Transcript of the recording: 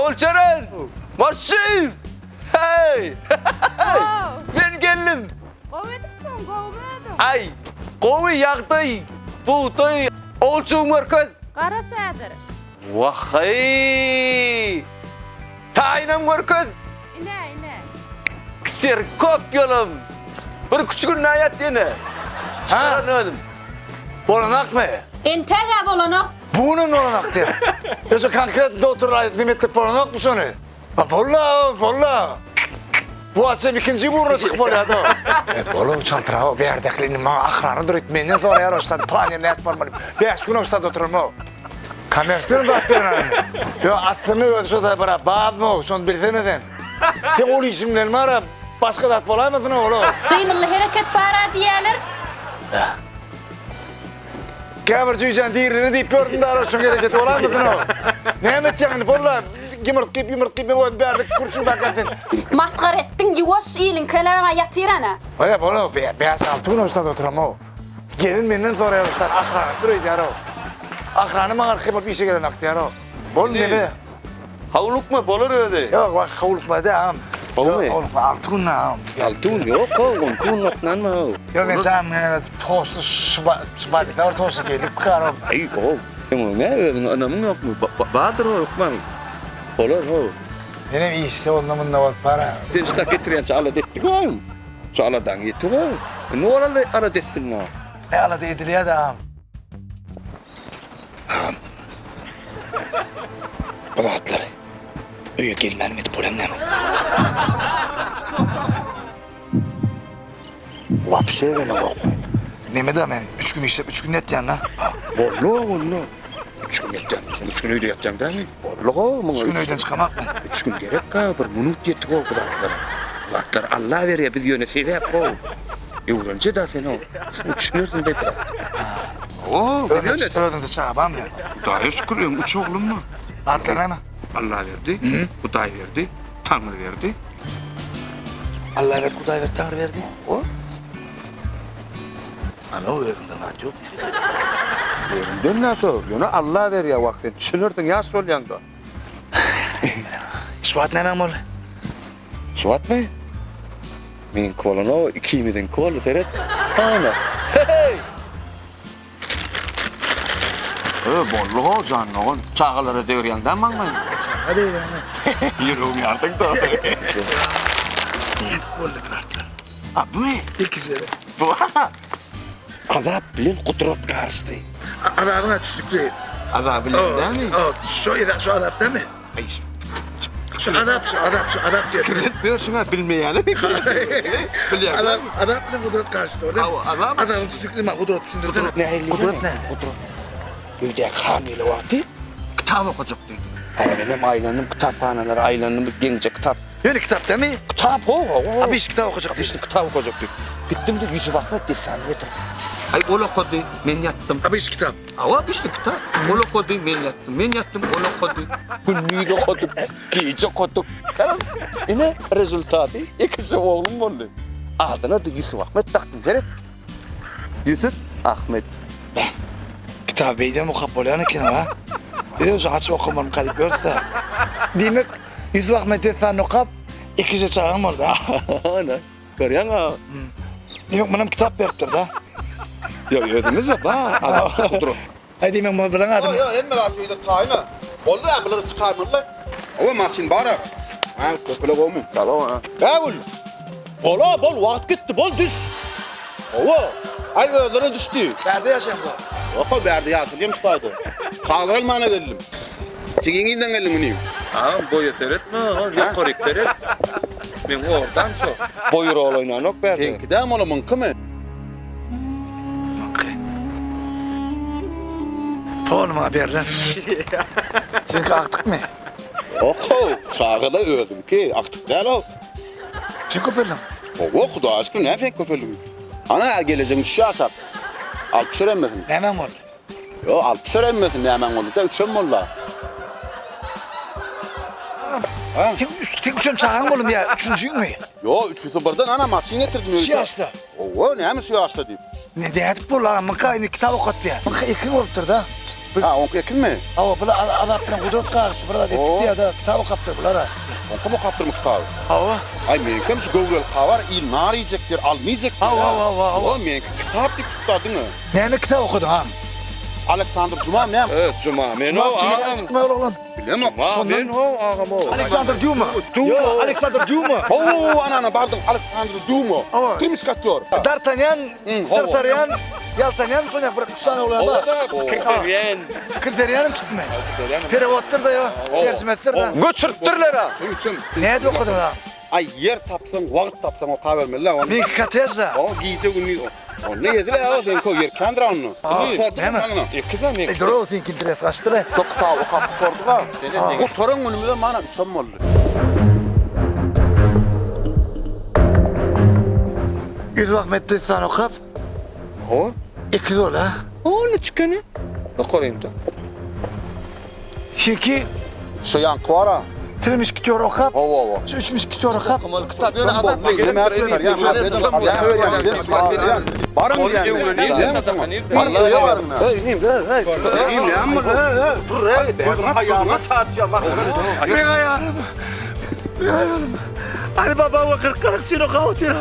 Ogulçeren! Maşyn! Hey! Men geldim. Gowy edipsiň, gowumy özüň? Aý, gowy ýagdaý, bugdaý. Ogulçugyňy görkez. Garaş häzir. Wah-eý! Taýynam görkez. Ine, ine. Kserkopýalam. Bir küçük gün ýat ýene. Çykaran özüm. Bolanakmy? Enteg-ä bolanok. Bu günem bolanok diýýär. Ýa şu konkret doktor aýdyp neme etdirip bolanokmy şony? A bolla, bolla. Bu açam ikinji ugruna çykyp bolýar-da. E bol, çaltrak, bärdäkli indi maňa ahrana dur menden soraýar o ştat plan nädip barmaly. 5 gün o ştat oturma. Kommersden zat beren indi. Ýo aslynda özi şo da bir babmy, şony bilsene sen. Sen ol işiň bilen bar, başga zat bolaýmasyn ol. Gymylly hereket bar-a diýýäler. Käbir jüýjäni diriligine diýip gördüm dara şoň hereketi bolaýmasyn o. Näme etýäň indi bolla ýumurt diýip ýumurt diýip men özüm bärde kürçüň bakýan sen. Masgara etdiň ýuwaş iliňkilerem-ä ýatyr ana. Bolýa bola 5-6 gün oşda oturam-ow. Gelin menden soraýar oşda ahrana sür öýdýär-ow. Ahrana maňa arkaýyn bolup işe gelen akdýar-ow. Bol neme. Howlukma bolar özi. Ýok wah howlukma dä agam. Gowumy? Howlukma 6 gün agam. 6 gün ýok how 12 gün gatnanma how. Ýok men jam toşly şuba toşly gelip garam. Aý how sen oňa näme özüňe ynamyň ýokmy? Bardyr how hökman. Bolar how. Menem işde onda munda bolup bara. Sen şu tak getirýänçä alada etdik how. Şu aladaň ýeti how. Indi ol alada etsin how. Ne alada edilýär agam. Agam. Bu zatlary öýe gelmänim edip bolýan näme? Wapşe gelenokmy? Neme-de men 3 gün işläp 3 gün ýatýan-da. Boldy, boldy. 3 gün ýatýan. Sen 3 gün öýde ýatýaň dämi? Boldy-how, muňa. 3 gün öýden çykamakmy? 3 gün gerek-ä, bir minut ýetik-ow bu zatlara. Bu zatlar Alla berýär, biz ýöne sebäp-ow. Öwrenje-dä sen-ow. Sen düşünersiň be brat. Hawa, biz ýöne. Özüňde çaga barmy seň? Hudaýa şükür, öň üç oglum bar. Atlary näme? Allaberdi, Hudaýberdi, Taňryberdi. Allaberdi, Hudaýberdi, Taňryberdi. O? Ana, özüňde zat ýokmy? Özümden näçe, ýöne Alla berýär wagt sen düşünersiň ýaş bolýaňda. Şu wagt nämäň boldy? Şu wagtmy? Meňki bolanok, ikimiziňki boldy, seret. Ana. Heý! Ö, boldy-how, jan dogan. Çagalara degirýäň dämi maňlaýyňy? Çaga degirýän-ä. Ýüregimi ýardyň-da. Nädip boldy bu zatlar? A, bumy? Ilkinji gezek. Bu azap bilen gudrat garyşdy. Azabyň-a düşnükli. Azaby bilen dämi? Şo, şo azap dämi? Aý. Şu azap, şu azap, şu azap diýip. Pikirlenip ýörşüň-ä bilmeýäne bilýän. Azap, azap bilen gudrat garyşdy, dogry dälmi? Hawa, azap. Azabyň düşnükli maňa gudrat düşündirsene. Gudrat nähili? Gudrat näme? Gudrat. Öýdäki hamyla wagty kitap okajak diýdi. Aý, menem aýlandym kitaphanalara aýlandym, bir geňje kitap. Ýöne kitap dälmi? Kitap, hawa, hawa. A bir kitap okajak diýdi. Bir kitap okajak diýdi. Gitdim-de Ýusup Ahmet dessanyny getirdim. Aý, ol okady, men ýatdym. A bir kitap. Hawa, bir kitap. Ol okady, men ýatdym. Men ýatdym, ol okady. Gündiz okadyk, gije okadyk. Garaz, ine rezultaty ikisi oglum boldy. Adyna-da Ýusup Ahmet dakdym, seret. Ýusup Ahmet. Beh, kitaby beýdem okap bolýan eken-a. Biz şu açyp okamanmy galyp ýörüs-dä. Diýmek, Ýusup Ahmet dessanyny okap, ikije çagaň boldy, a? Ana, görýäň-a. Diýmek, munam kitap beripdir-dä. Ýok, özümizde bar, azatlyk gudrat. Aý diýmek muny bilen adam. Ýok ýok hemme zat öýde taýyn-a. Boldy ä bulary çykarmaly-la. Hawa maşyn bar-a. Hä köpele gowmy? Salam-a. Bägül! Bol-a bol wagt gitdi bol düş. Hawa. Aý özleri düşdi. Bärde ýaşaýaň bular. Ýok-a bärde ýaşalýam şu taýda. Çagalar almana geldim. Jigiň yzyndan geldiň inim. Agam boýa seretme agam ýokaryk seret. Meň ordam şo. Boý rol oýnanok bärde. Seňki dämi ola myňkymy? Myňky. Pol maňa berlen. Seňki agtykmy? Ýok-how, çaga-da özüňki, agtyk däl-ow. Sen köpeldiň. Hawa, Hudaýa şükür, näme sen köpeldiň? Ana, gelejegiň düşýär aşak. Alyp düşer hemmesini. Nämäň boldy? Ýok, alyp düşer hemmesini, nämäň boldy-da, üçem boldy-a. Agam, seň üç, seň üçem çagaň boldumy ýa üçünjiňmi? Ýok, üçüsi birden, ana, maşyn getirdim Şu öýde. ýaşda? Hawa, näme şu ýaşda diýip. Ne, nädip boldy agam? Myňka indi kitap okatýar. Myňka ekiz bolupdyr-da. Ha, oňky ekinmi? Hawa, bular Azap bilen Gudrat garyşdy bir zat etdik diýýär-de, kitap okapdyr bular-a. Oňkam okapdyrmy kitaby? Hawa. Aý, meňkem şu göwreli kabar il nar iýjek diýer, alma iýjek diýer. Hawa, hawa, hawa, hawa. Ýok, meňki kitap diýip tutdy-a diňe. Näme kitap okadyň, agam? Aleksandr Juma näme? E, Juma, men o agam. Çykma ol oglan. Bilemok. Juma, men o agam o. Aleksandr Dýuma. Ýok, Aleksandr Dýuma. Hawa, ana, ana, bardyň, Aleksandr Dýuma. Hawa. Tirmişik atýor. D'Artanýan, Sertarýan, Ýaltanýan şonýa bir üç sany oglan bar. Kriterian. Kriterianem çykdymy? Perewoddyr-da ýo, terjimedir-da. Göçüripdirler-a. Şonuň üçin. Nädip okadyň agam? Aý, ýer tapsaň, wagt tapsaň okabermeli-dä ony. Meňki kottejde. O, gije-gündiz o. Ne ýedi-le o seňki o ýer kändir onda. Näme? Ikisem Ey, dur o seňki interes gaçdy-le. Çok kitap okap gutardyk-a. Gutaran günümizem mana üçem boldy. Ýüzüp Ahmet dessan okap. Hawa. Ekiz ol ha. O ne çykany? Okaýyn da. Şeki Şu ýanky bar-a. Tri müşkitýor okap. Hawa, hawa. Şu üç müşkitýor okap. Okamaly kitap ýöne azap Baryň Men aýalym. Men aýalym. Ali baba we 40 40 sen okap otyr.